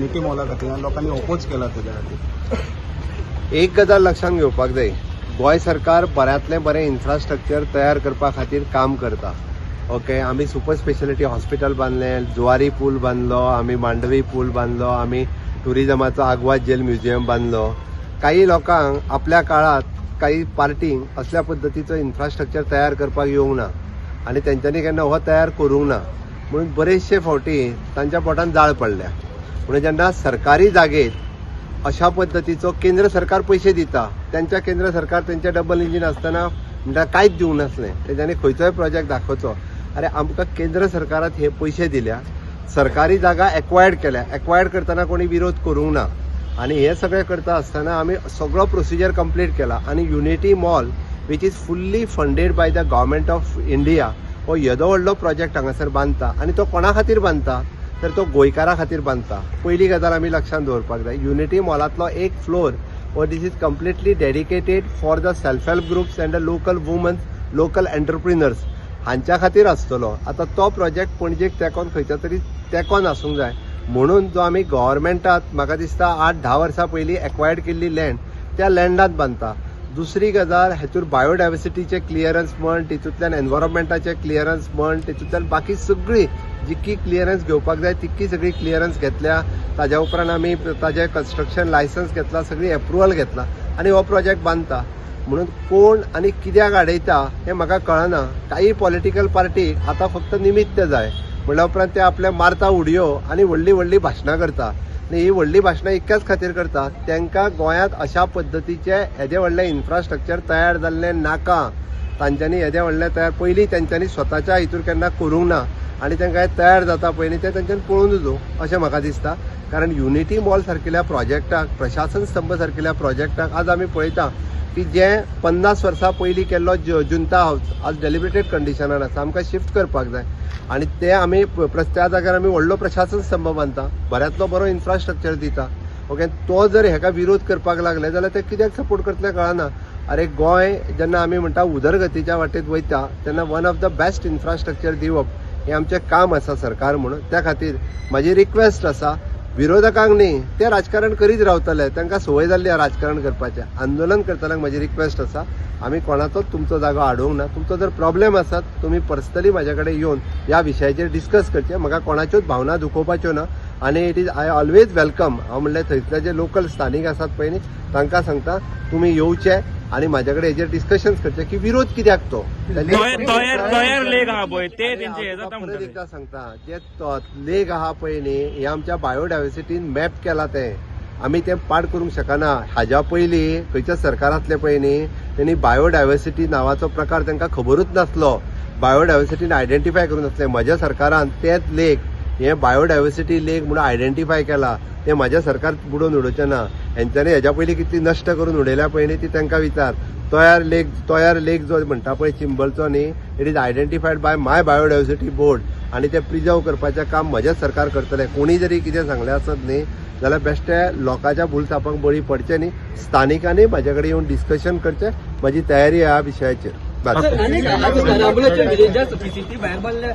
Unity Maula खातीर आनी लोकांनी ओपोज केला तेज्या खातीर. एक गजाल लक्षात घेवपाक जाय, गोंय सरकार बऱ्यांतलें बरें इन्फ्रास्ट्रक्चर तयार करपा खातीर काम करता. ओके, आमी सुपर स्पेशलिटी हॉस्पिटल बांदलें, जुवारी पूल बांदलो, आमी मांडवी पूल बांदलो, आमी टुरिजमाचो आगवाद जेल म्युझियम बांदलो. काही लोकांक आपल्या काळात, काही पार्टींक असल्या पद्दतीचो इन्फ्रास्ट्रक्चर तयार करपाक येवंक ना आनी तेंच्यांनी केन्ना हो तयार करूंक ना, म्हणून बरेचशे फावटी तांच्या पोटान जाळ पडल्या. म्हणून जेन्ना सरकारी जागेत अशा पद्दतीचो केंद्र सरकार पयशे दिता, त्यांच्या केंद्र सरकार तेंचे डबल इंजीन आसतना म्हणटा कांयच दिवंक नासलें, तेंच्यांनी खंयचोय प्रोजेक्ट दाखोवचो. अरे, आमकां केंद्र सरकारात हे पयशे दिल्या, सरकारी जागा एक्वायर्ड केल्या, एक्वायर्ड करतना कोणी विरोध करूंक ना आनी हे सगळें करता आसतना आमी सगळो प्रोसिजर कंप्लीट केला आनी Unity Mall, which is fully funded by the Government of India, हो येदो व्हडलो प्रोजेक्ट हांगासर बांदता आनी तो कोणा खातीर बांदता तर तो गोंयकारा खातीर बांदता. पयली गजाल आमी लक्षांत दवरपाक जाय, युनिटी मॉलांतलो एक फ्लोर हो, this is completely dedicated for the self help groups and the local womens, local entrepreneurs हांच्या खातीर आसतलो. आतां तो प्रोजेक्ट पणजेक तेंकोन, खंयच्या तरी तेंकोन आसूंक जाय म्हणून जो आमी गव्हर्मेंटात, म्हाका दिसता 8-10 वर्सां पयलीं एक्वायर्ड केल्ली लँड, त्या लँडात बांदता. दुसरी गजाल, हेतूर बायोडायवर्सिटीचे क्लियरन्स म्हण, तितूंतल्यान एनवायरमेंटाचे क्लियरन्स म्हण, तितूंतल्यान बाकी सगळी जितकी क्लियरन्स घेवपाक जाय तितकी सगळी क्लियरन्स घेतल्या. ताज्या उपरांत आमी ताजें कन्स्ट्रक्शन लायसन्स घेतला, सगळी एप्रुवल घेतला आनी हो प्रोजेक्ट बांदता. म्हणून कोण आनी कित्याक आडयता हें म्हाका कळना. काही पॉलिटिकल पार्टीक आतां फक्त निमित्त जाय म्हणल्या उपरांत ते आपल्या मारता उडयो आनी व्हडली व्हडली भाशणां करता. आनी ही व्हडली भाशणां इतक्याच खातीर करता, तांकां गोंयांत अशा पद्दतीचे येदें व्हडलें इन्फ्रास्ट्रक्चर तयार जाल्लें नाका. तांच्यांनी येदें व्हडलें तयार पयलीं तेंच्यांनी स्वताच्या हितूर केन्ना करूंक ना आनी तांकां हें तयार जाता पयलीं तें तेंच्यांनी पळोवन न्हू अशें म्हाका दिसता. कारण युनिटी मॉल सारकिल्या प्रोजेक्टाक, प्रशासन स्तंभ सारकिल्या प्रोजेक्टाक आज आमी पळयता की जे 50 वर्सां पयलीं केल्लो जुंता हावस आज डेलिब्रेटेड कंडिशनान आसा, आमकां शिफ्ट करपाक जाय आनी ते आमी त्या जाग्यार आमी व्हडलो प्रशासन स्तंभ बांदता, बऱ्यांतलो बरो इन्फ्रास्ट्रक्चर दिता. ओके, तो जर हेका विरोध करपाक लागले जाल्यार ते कित्याक सपोर्ट करतले कळना. अरे, गोंय जेन्ना आमी म्हणटा उदरगतीच्या वाटेत वयता तेन्ना one of the best infrastructure दिवप हें आमचें काम आसा सरकार म्हणून. त्या खातीर म्हाजी रिक्वेस्ट आसा, विरोधकांक न्ही, ते राजकारण करीत रावतले, तांकां संवय जाल्ली आहा राजकारण करपाचें. आंदोलन करतल्यांक म्हाजी रिक्वेस्ट आसा, आमी कोणाचोच तुमचो जागो आडोवंक ना. तुमचो जर प्रॉब्लेम आसात, तुमी पर्सनली म्हाज्या कडेन येवन ह्या विशयाचेर डिस्कस करचें. म्हाका कोणाच्योच भावना दुखोवपाच्यो ना आनी it is I always welcome. हांव म्हणल्यार थंयसले जे लोकल स्थानीक आसात पळय न्ही, तांकां सांगता, तुमी येवचे आनी म्हाज्या कडेन हेजेर डिस्कशन्स करचे की विरोध कित्याक तो. तोयार लेक आहा पळय, ते तेंचे हे जाता परत म्हणटा. एकदां सांगता, जे लेक आहा पळय न्ही, हे आमच्या बायोडायवर्सिटीन मॅप केला, ते आमी ते पाड करूंक शकना. हाज्या पयलीं खंयच्या सरकारांतले पळय न्ही, तेणी बायोडायवर्सिटी नांवाचो प्रकार तांकां खबरूच नासलो, बायोडायवर्सिटीन आयडेंटिफाय करूंक नासलें. म्हज्या सरकारान तेच लेक हे बायोडायवर्सिटी लेक म्हणून आयडेंटिफाय केला. ते म्हाज्या सरकार बुडोवन उडोवचें ना. हेंच्यांनी हेज्या पयलीं कितली नश्ट करून उडयल्या पळय न्ही, ती तांकां विचार. तोयार लेक, तोयार लेक जो म्हणटा पळय चिंबलचो न्ही, it is identified by my biodiversity board आनी ते प्रिजर्व करपाचें काम म्हजें सरकार करतलें. कोणी जरी कितें सांगलें आसत न्ही जाल्यार बेश्टे लोकांच्या भुलसापांक बळी पडचें न्ही. स्थानिकांनी म्हाजे कडेन येवन डिस्कशन करचें, म्हजी तयारी ह्या विशयाचेर. बस. विलेजात सीसीटीव्ही भायर बांदल्या.